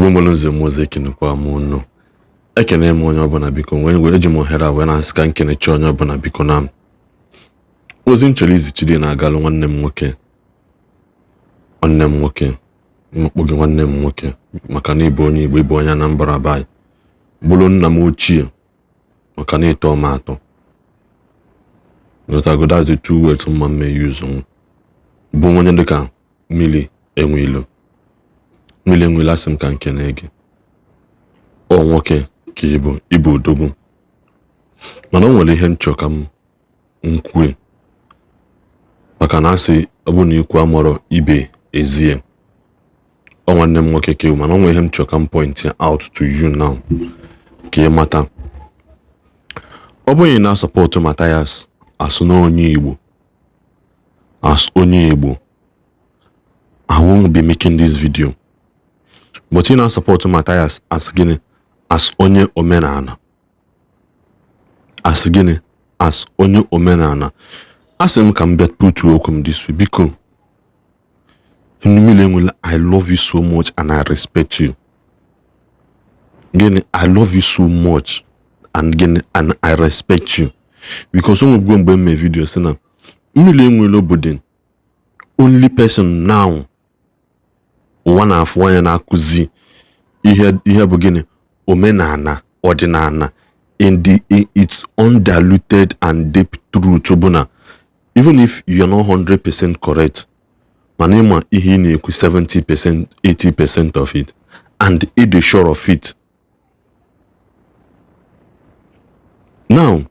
Igbo mụrụ nze m ọzọ, ekenekwa m unu. Ekene m onye ọbụla. Biko, wee were eji m ohere a wee na-asị ka nkenechi onye ọbụla. Biko, na ozi m chọrọ izichiri na-agalụ nwanne m nwoke, nwanne m nwoke, mkpụ gị, nwanne m nwoke, maka na ịbụ onye Igbo, ịbụ onye Anambra be anyị, bụrụ nna m ochie, maka na ịtọ m atọ. Nghọtago? That's the two words mma mme use. M bụ onye dịka Mmiri Enweilo. Mmiri Enweilo, asị m ka nkene gị. Ọ nwoke ka ịbụ, ịbụ odogwu, mana o nwere ihe m chọ ka m kwue, maka na asị ọ bụ na ikwu amọrọ ibe ezie. Ọ nwanne m nwoke ka ịbụ, mana o nwere ihe m chọ ka m point out to you now ka ị mata. Ọ bụghị na support Mathias as na onye Igbo, as onye Igbo, I won't be making this video, but ị na-support Mathias as gịnị? As onye omenala. As gịnị? As onye omenala. Asị m ka m bịa putuo okwu m this way. Biko, Mmiri Enweilo, I love you so much and I respect you. Gịnị? I love you so much and gịnị? And I respect you, because o nwegbugo mgbe m mee video sị na Mmiri Enweilo bụ the only person now ụwa na-afụ anya na-akụzi ihe, ihe bụ gịnị? Omenala, ọdịnala in its undiluted and deep truth, bụ na even if you are not 100% correct, mana ịma ihe ị na-ekwu 70%, 80% of it, and ị dị sure of it. Now,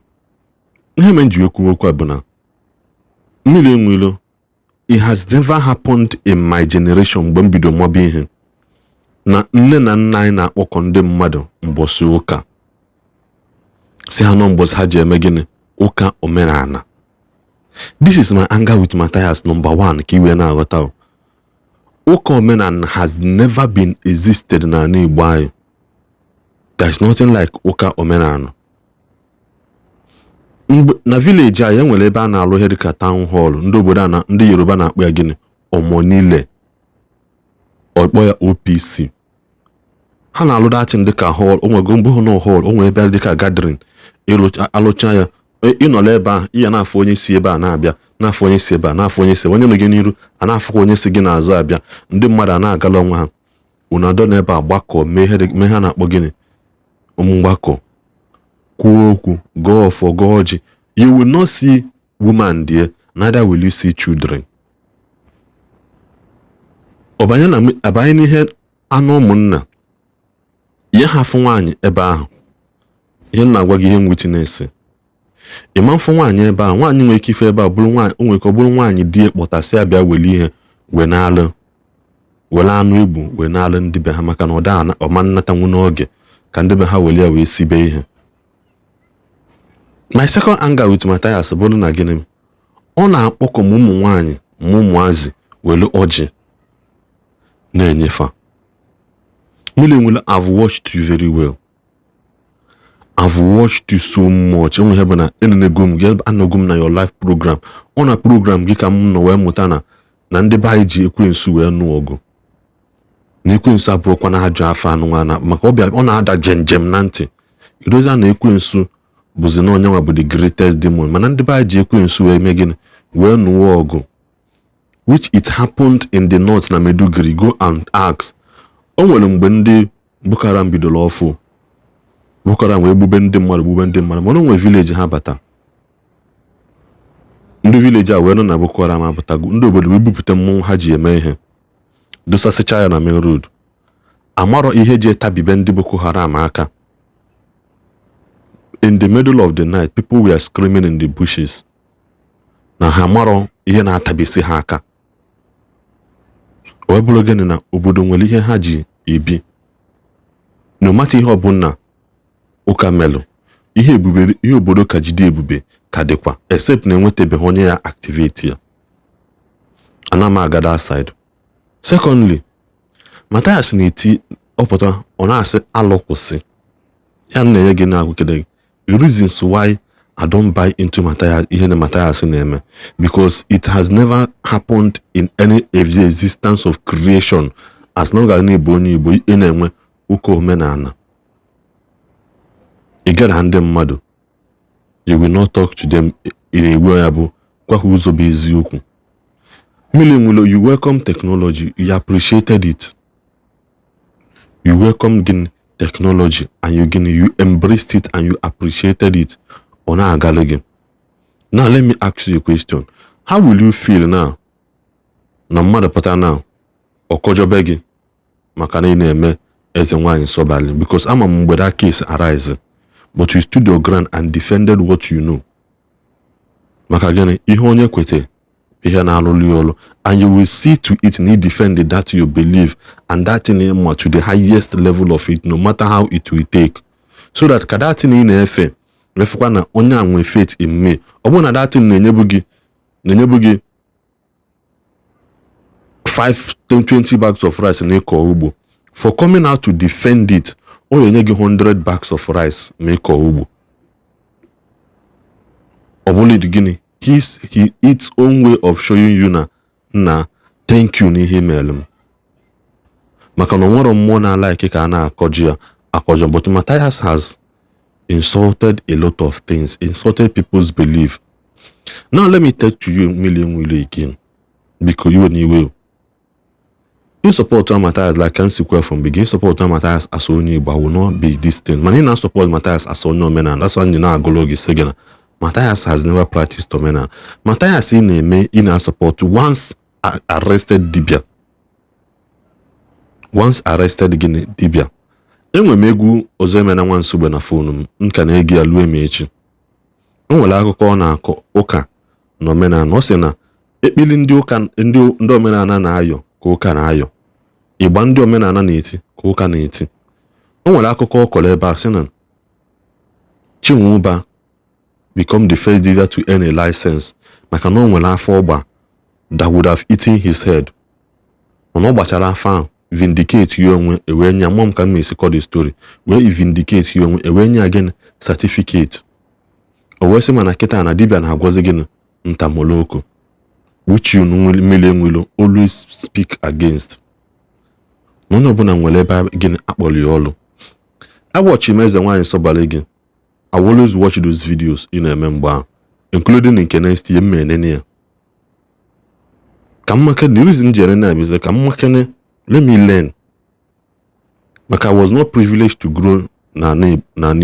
ihe mere m ji ekwu okwu a bụ na Mmiri Enweilo, it has never happened in my generation, mgbe m bido mọba ihe, na nne na nna anyị na-akpọkọ ndị mmadụ mbọsị ụka, si ha nọ mbọsị ha ji eme gịnị? Ụka omenala. This is my anger with Matthias number one, ka iwe na-aghọta o. Ụka omenala has never been existed n'ala Igbo anyị. There is nothing like ụka omenala. Mgbe na village anyị, enwere ebe a na-alụ ihe dịka town hall. Ndị obodo a na ndị Yoruba na-akpọ ya gịnị? Ọmọnile, ọkpọ ya OPC. Ha na-alụ datin dịka hall. O nwego mbụ na hall, o nwere ebe dịka gathering. Alụcha ya, ịnọrọ ebe ahụ, ị ya na-afụ onye si ebe a na-abịa, na-afụ onye si ebe a, na-afụ onye si onye nọ gị n'iru, a na-afụkwa onye si gị n'azụ abịa. Ndị mmadụ a na-agala onwe ha. Unu adọ n'ebe a gbakọ, mee ihe mee ha na-akpọ gịnị? Mgbakọ, kwuo okwu, gọọ ọfọ, gọọ ọjị. You will not see woman there, neither will you see children. Ọ banye na abanye n'ihe anụ ụmụnna ihe ha afụ nwaanyị ebe ahụ. Ihe m na-agwa gị, ihe m witness, ịma mfụ nwaanyị ebe ahụ. Nwaanyị nwere ike ife ebe a bụrụ nwaanyị, o nwere ike ọ bụrụ nwaanyị di kpọtasị abịa wele ihe wee na-alụ, were anụ egbu wee na-alụ ndị be ha, maka na ọ da ọma nnatanwu n'oge ka ndị be ha were ya wee sibe ihe. My second anger with Matthias bụrụ na gịnị? Ọ na-akpọkọ ma ụmụ nwaanyị ma ụmụazị were ọjị na-enyefa. Mmiri Enweilo, I've watched you very well. I've watched you so much. Enwe ihe bụ na enenego m gị, anọgo m na your live program. Ọ na program gị ka m nọ wee mụta na ndị be anyị ji ekwensu wee nụ ọgụ, na ekwensu abụrụkwa na ajọ afọ anụ nwa na maka ọbịa ọ na-ada jem na ntị idozi na ekwensu bụzi na onye nwa bụ the greatest demon, mana ndị be anyị ji ekwensu wee mee gịnị? Wee nụọ ọgụ, which it happened in the north na Maiduguri. Go and ask. O nwere mgbe ndị Boko Haram bidoro ọfụ, Boko Haram wee gbube ndị mmadụ, gbube ndị mmadụ, mana o nwere village ha bata. Ndị village a wee nọ na Boko Haram apụtago. Ndị obodo wee bupụta mmọnwụ ha ji eme ihe, dosasịcha ya na main road. Amarọ ihe ji etabibe ndị Boko Haram aka. In the middle of the night, people were screaming in the bushes na ha amarọ ihe na-atabisi ha aka. O wee bụrụ gịnị? Na obodo nwere ihe ha ji ebi. No matter ihe ọbụla ụka melụ, ihe ebube, ihe obodo ka jide ebube ka dịkwa, except na enwetabeghị onye ya activate ya. Ana m aga that side. Secondly, Mathias na-eti ọpụta, ọ na-asị alụ kwụsị ya na-enye gị na-agwụkede gị. The reasons why I don't buy into Matthias, ihe na Matthias na-eme, because it has never happened in any of the existence of creation. As long as na ịbụ onye Igbo, ị na-enwe Ụka omenala, ị gara ndị mmadụ, you will not talk to them in a way ya bụ gwa ha ụzọ bụ eziokwu. Mmiri Enweilo, you welcome technology, you appreciated it. You welcome gịnị? Technology. And you gịnị? You embraced it and you appreciated it. Ọ na-agalụ gị. Now let me ask you a question. How will you feel now na mmadụ pụta now, ọkọjọbe gị maka na ị na-eme Eze Nwanyị Sobali? Because ama m mgbe that case arise, but you stood your ground and defended what you know. Maka gịnị? Ihe onye kwete, ihe na-alụlụ ya ọlụ, and you will see to it na defend that you believe and that thing ịma to the highest level of it, no matter how it will take, so that ka that thing ị na-efe mefekwa na onye a nwee faith in me. Ọ bụrụ na that thing na-enyebu gị 5, 10, 20 bags of rice na ịkọ ugbo, for coming out to defend it, ọ ga-enye gị 100 bags of rice ma ịkọ ugbo. Ọ bụla gịnị? His he its own way of showing you na nna, thank you n'ihe mere m, maka na o nwere mmụọ na-alike ka a na-akọjọ ya akọjọ. But Matthias has insulted a lot of things, insulted people's belief. Now let me tell to you, Mmiri Enweilo again, biko, iwe na iwe, you support Matthias like can sikwe from begin support Matthias as onye Igbo, I will not be this thing. Mana ị na-support Matthias as onye omenala. That's why ndị na-agụlụ gị sị gị na Matthias has never practiced omenala. Matthias ị na-eme, ị na-support, once arrested dibia, once arrested gịnị? Dibia. Enwere m egwu ọzọ emena nwa nsogbe na phone m, m ka na-ege ya lue m echi. O nwere akụkọ ọ na-akọ ụka na omenala. Ọ sị na ekpili ndị ụka, ndị omenala na-ayọ ka ụka na-ayọ, ịgba ndị omenala na-eti ka ụka na-eti. O nwere akụkọ ọ kọrọ ebe a, sị na Chinwụba become the first dibia to earn a license maka na o nwere afọ ọgba that would have eaten his head, mana ọ gbachara afọ ahụ, vindicate ya onwe, ewee nye mmụọ m ka m esi kọ the story, wee vindicate ya onwe, ewee nye ya gịnị? Certificate. O wee sị mana kịta na dibia na-agwọzi gịnị? Ntamoloko, which you, Mmiri Enweilo, always speak against. Na onye ọbụla nwere ebe gịnị akpọrọ ya ọlụ. Awatchi m Eze Nwaanyị Sọbalị gị. I will always watch those videos ị na-eme mgbe ahụ, including nke next year m enene ya ka mmakene. The reason ji enene ya bụ ka mmakene, let me learn, maka I was not privileged to grow n'ala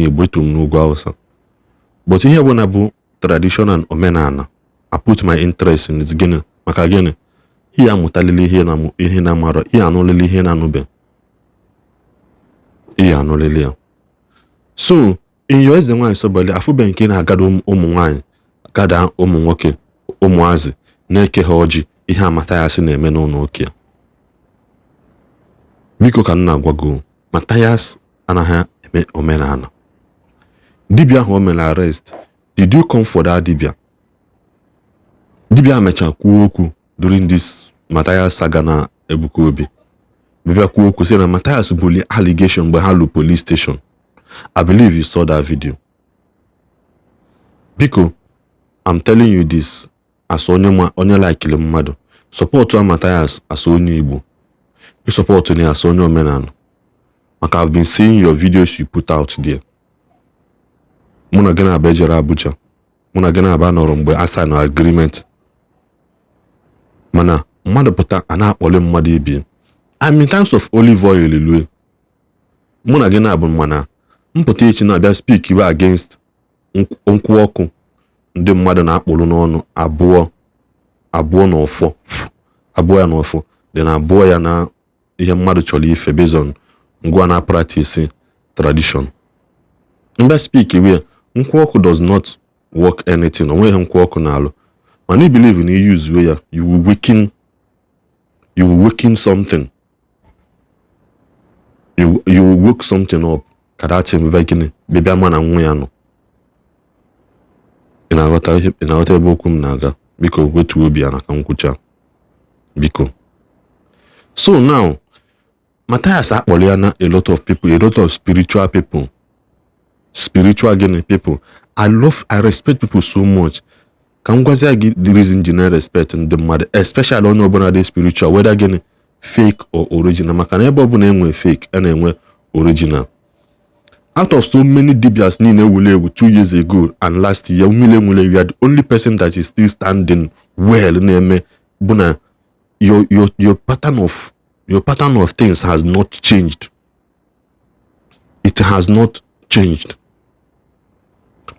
Igbo. Eto m n'ugwu Hausa, but ihe ọbụla bụ tradition and omenala, I put my interest in it. Gịnị? Maka gịnị? Ihe amụtalili ihe na ihe na-amarọ, ihe anụlili ihe na-anụbe, ihe anụlili ya. So in your Eze Nwaanyị Sọbalị, afụbe nke na-agada ụmụ nwaanyị, gada ụmụ nwoke, ụmụazị na-eke ha ọjị. Ihe Mathias na-eme n'ụlọ ụka ya, biko, ka m na-agwa gị, Mathias anaghị eme omenala. Dibịa ahụ o mere arrest, did you come for that dibịa? Dibịa mechaa kwuo okwu during this Mathias saga na Ebuka Obi bịa kwuo okwu, sị na Mathias bully allegation mgbe ha lu police station. I believe you saw that video. Biko, I'm telling you this as onye ma onye likiri mmadụ. Support Mathias as onye Igbo, ị support ya as onye omenala, maka I've been seeing your videos you put out there. Mụ na gị na-aba ejere Abuja, mụ na gị na-aba nọrọ mgbe a sign agreement, mana mmadụ pụta a na-akpọli mmadụ ibi. I'm in terms of olive oil lue mụ na gị na-abụ, mana mpụta echi na-abịa speak iwe against nkwụ ọkụ ndị mmadụ na-akpụrụ n'ọnụ abụọ abụọ na ọfọ abụọ ya na ọfọ dị na abụọ ya na ihe mmadụ chọrọ ife based on ngwa na practice tradition. Mgbe speak iwe nkwụ ọkụ does not work anything, onweghị nkwụ ọkụ na-alụ, mana I believe na i use ya, you will waken something, you will wake something up ka that thing bịa gịnị, bịa ma na nwa ya nọ. Ị na-aghọta ihe? Ị na-aghọta ebe okwu m na-aga? Biko, wetuo obi ya na ka m kwucha, biko. So now Matthias akpọrọ ya na a lot of people, a lot of spiritual people, spiritual gịnị people. I love, I respect people so much. Ka m gwazie gị the reason ji na respect ndị mmadụ, especially onye ọbụla dị spiritual, whether gịnị, fake or original, maka na ebe ọbụla enwe fake, a na-enwe original. Out of so many dibias niile wule ewu 2 years ago and last year, Mmiri Enwele, you are the only person that is still standing well. Na-eme bụ na your pattern of things has not changed. It has not changed.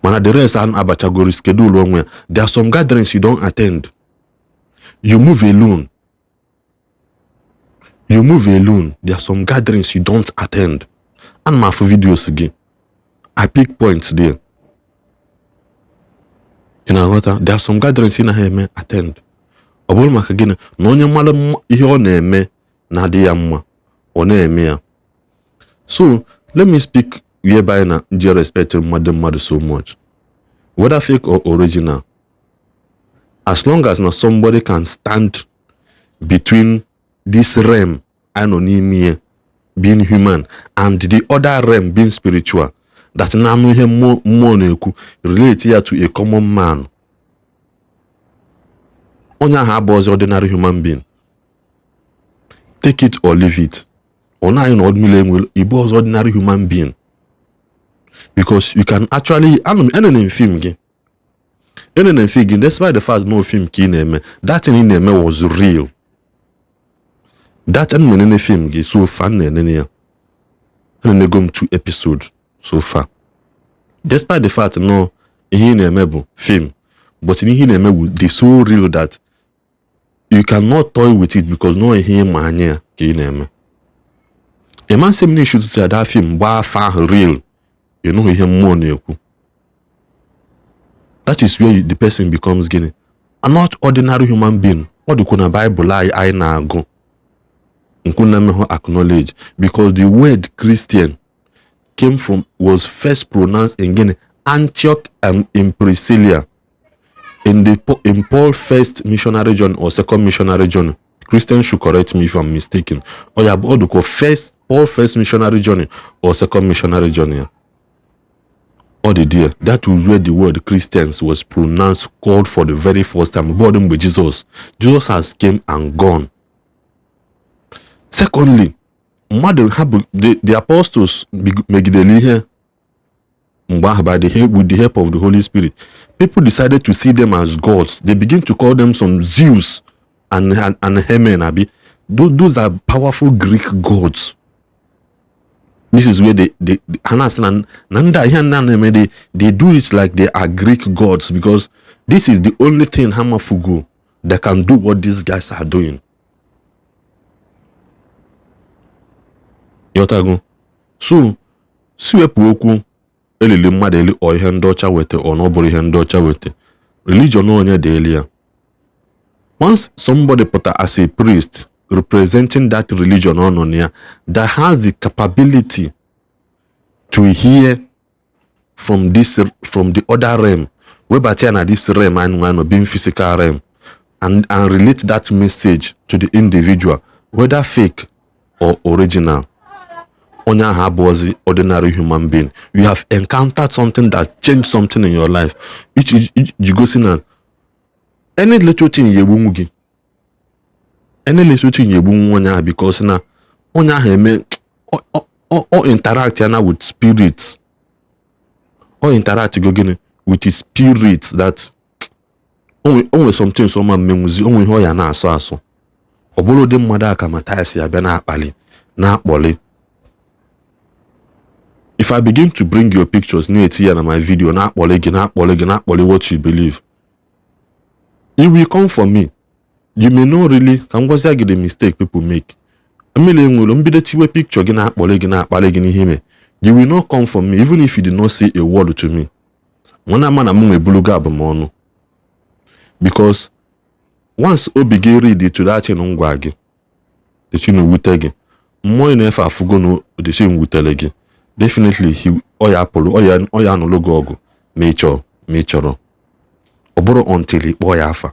Mana the rest abachagoro schedule onwe ya. There are some gatherings you don't attend. You move alone. You move alone. There are some gatherings you don't attend. Ana m afụ videos gị. I pick points there. Ị na-aghọta? There are some gatherings ị naghị eme attend. Ọ bụrụ maka gịnị? Na onye mmadụ ihe ọ na-eme na-adị ya mma, ọ na-eme ya. So let me speak whereby na ndị respect mmadụ so much, whether fake or original, as long as na somebody can stand between this realm anyị nọ n'ime ya, being human, and the other realm, being spiritual, that na-anụ ihe mmụọ na-ekwu, relate ya to a common man, onye ahụ abụghịzi ordinary human being. Take it or leave it. Ọ naghị na mmiri enwere ịbụ ọzọ ordinary human being, because you can actually, anụ m enene m film gị, enene m film gị. Despite the fact no film ka ị na-eme, that thing ị na-eme was real. That ana m enene film gị so far, m na-enene ya, enenego m two episodes so far. Despite the fact no ihe ị na-eme bụ film, but ihe ị na-eme bụ dị so real that you cannot toy with it, because no ihe ịma anya ya ka ị na-eme. Ịma nsị m na-eshututu ya that film gbaa afa ahụ real, ịnụghị ihe mmụọ na-ekwu. That is where the person becomes gịnị? A not ordinary human being. Ọ dịkwa na Baịbụl anyị na-agụ nkwu na mmehụ acknowledge, because the word Christian came from, was first pronounced in gịnị? Antioch and in Priscilla, in Paul first missionary journey or second missionary journey. Christians should correct me if I'm mistaken. Ọ ya bụ ọ dịkwa first, Paul first missionary journey or second missionary journey ya. Ọ dị there. That was where the word Christians was pronounced, called for the very first time. Bọọdụ mgbe Jesus has came and gone. Secondly, mmadụ ha bụ the apostles megidere ihe mgbe ahụ. By the help with the help of the Holy Spirit, people decided to see them as gods. They begin to call them some Zeus and Hermes, abi. Those are powerful Greek gods. This is where they ha na-asị na ndị a ihe ndị a na-eme, they do it like they are Greek gods, because this is the only thing ha mafugo that can do what these guys are doing. Ịghọtago? So si wepụ okwu elili mmadụ eli ọ ihe ndị ọcha weta, ọ na ọ bụrụ ihe ndị ọcha weta, religion onye dị elu ya. Once somebody pụta as a priest representing that religion ọ nọ na ya, that has the capability to hear from the other realm, webata ya na this realm anyị nwa nọ, being physical realm, and relate that message to the individual, whether fake or original, onye ahụ abụghịzi ordinary human being. You have encountered something that changed something in your life, which ji gosi na any little thing ya egbunwu gị, any little thing ya egbunwu onye ahụ, because na onye ahụ eme ọ interact ya na with spirits, ọ interact go gịnị with his spirit, that o nwere something ọma mmenwuzi, o nwere ihe ọ ya na-asọ asọ. Ọ bụrụ ụdị mmadụ a ka Mathias ya bịa na-akpali na-akpọli. If I begin to bring your pictures na-eti ya na my video, na-akpọli gị, na-akpọli gị, na-akpọli what you believe, you will come for me. You may not really. Ka m gwazie gị the mistake people make. Mmiri enwere mbido tiwe picture gị, na-akpọli gị, na-akpali gị n'ihe ime, you will not come for me even if you did not say a word to me. Nwana ama na m nwe ebulugo abụmọnụ, because once obi gị read to that thing, ngwa gị, the thing wute gị, mmụọ ị na-efe afụgo na the thing wutere gị, definitely he ọ ya apụrụ, ọ ya anụlụ gị ọgụ, ma ị chọrọ ma ị chọrọ. Ọ bụrụ until ị kpọọ ya afa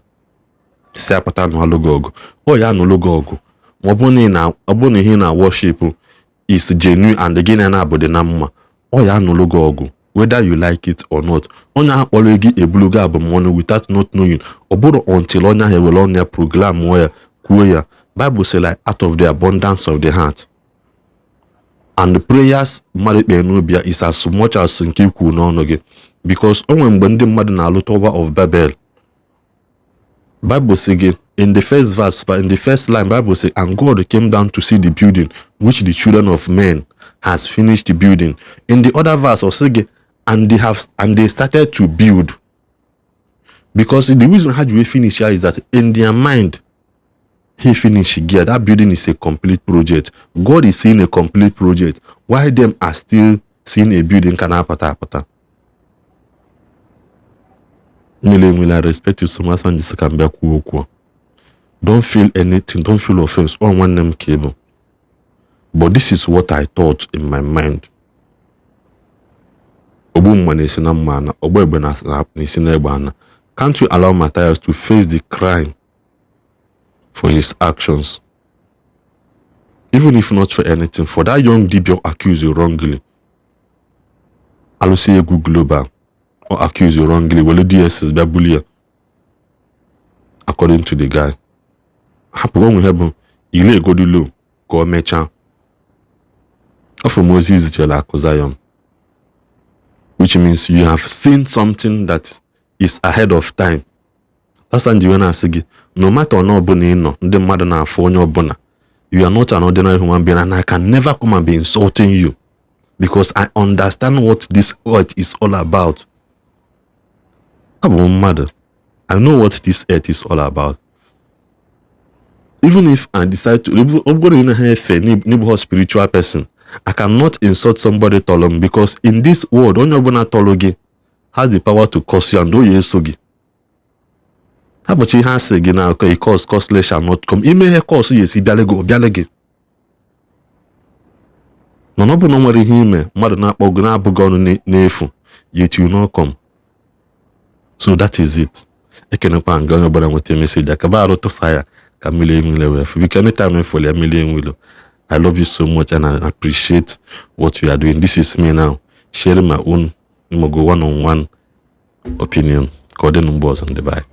si apụta nụalụ gị ọgụ, ọ ya anụlụ gị ọgụ. Ma ọ bụrụ na ihe ị na worship is genuine and gị na na-abụ dị na mma, ọ ya anụlụ gị ọgụ whether you like it or not. Onye ahụ kpọrọ gị ebulu gị abụmọnụ without not knowing. Ọ bụrụ until onye ahụ ewere ọnụ ya program ya, kwuo ya. Bible say like, out of the abundance of the heart. And the prayers mmadụ kpere n'obi ya is as much as nke ikwu n'ọnụ gị, because o nwere mgbe ndị mmadụ na-alụ Tower of Babel. Bible sị gị in the first verse, but in the first line, Bible say, "And God came down to see the building which the children of men has finished the building." In the other verse, ọ sị gị, and they started to build," because the reason ha ji wee finish ya is that in their mind, he finish gear. That building is a complete project. God is seeing a complete project while them are still seeing a building ka na-apụta apụta. Mmiri enwela, I respect you so much. And ka m bịa kwuo okwu a. Don't feel anything, don't feel offense. Ọ nwanne m ka ị bụ, but this is what I thought in my mind. Ogbu mma na-esi na mma ana, ọgba egbe na-esi n'egbe ana. Can't you allow Matthias to face the crime for his actions? Even if not for anything, for that young dibia accuse you wrongly, Alụsị Egwu Global or accuse you wrongly, were DSS bịa bulie ya. According to the guy, hapụ onwe ihe bụ ile egodilo ka o mechaa. Afọ m ozi izitere Akụ Zion, which means you have seen something that is ahead of time. That's why nji wee na-asị gị, no matter na ọbụla ị nọ, ndị mmadụ na-afụ onye ọbụla, you are not an ordinary human being, and I can never come and be insulting you because I understand what this earth is all about. Abụ m mmadụ. I know what this earth is all about. Even if I decide to, ọ bụrụ na ị naghị efe n'ịbụ spiritual person, I cannot insult somebody tọrọ m, because in this world, onye ọbụla tọrọ gị has the power to curse you, and oyi eso gị hapụcha ihe a sị gị na a curse causeless shall not come. Ime ihe curse ya esi bịala gị, ọ bịala gị. Mana ọ bụ na o nwere ihe ime mmadụ na-akpọ gị na-abụghị ọnụ n'efu, yet you no come. So that is it. Ekenekwa nga onye ọbụla nweta message akaba arụ, tụsa ya ka mmiri enwile wee fụ. Biko, anytime efoli ya mmiri enwilo. I love you so much and I appreciate what you are doing. This is me now sharing my own mogo one on one opinion. Ka ọ dị na mgbe ọzọ, ndị be anyị.